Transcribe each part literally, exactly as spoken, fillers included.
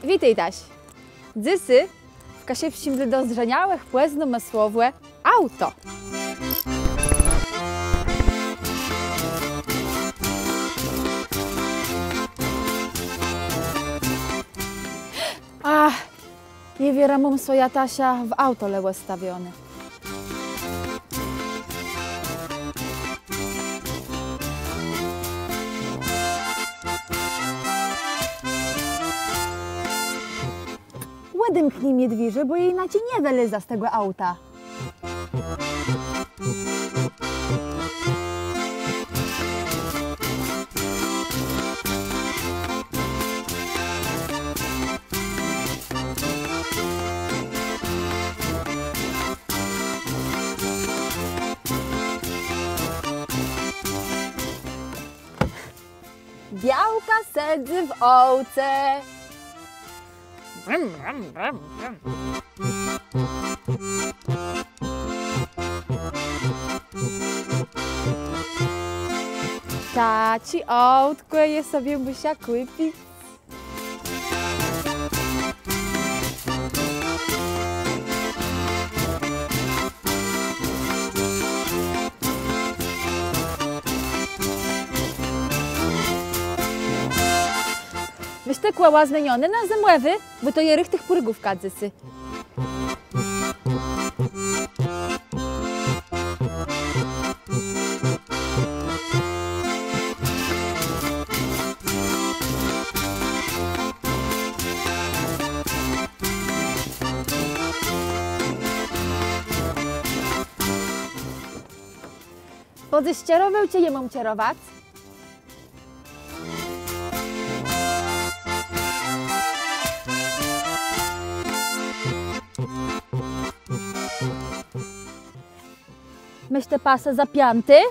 Witôjtaż. Dzysô w Kaszëbsczim dlô dozdrzeniałëch pòznómë słowò auto. Ach, jô wierã móm swòjã taszã w auto le òstawioné. Òdemkni mie dwiérze, bò jô jinaczi nie wëlezã z tegò auta. Białka sedzy w auce. Brum, brum, brum, brum. Taczé autkò jô sobie mùsza kùpic. Mëszlã, kòła zmienioné na zëmòwé, bò to je richtich pùrgówka dzysô. Bãdzesz czerowôł, czë jô móm czerowac? Môsz te pasë zapiãté?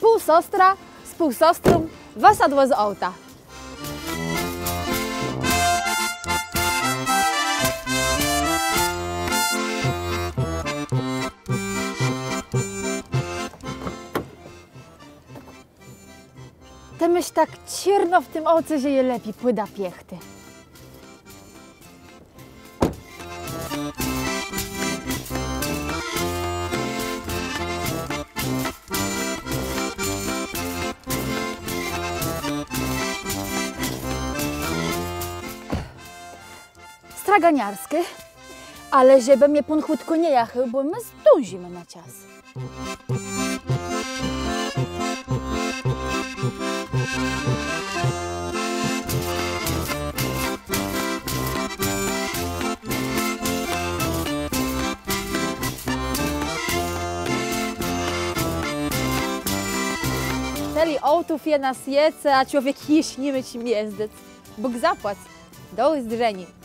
Półsostra z półsostrą wësadła z auta. Tej mie tak czôrno w tim òkù, że jô lepi pùdã piechti. Straganiarskô, ale żebë mie pón chùtkò nie jachôł, bò më zdążimë na czas. Tëli autów je na swiece, a człowiek jesz ni mô czim jezdzëc. Bóg zapłac. Do ùzdrzeniô.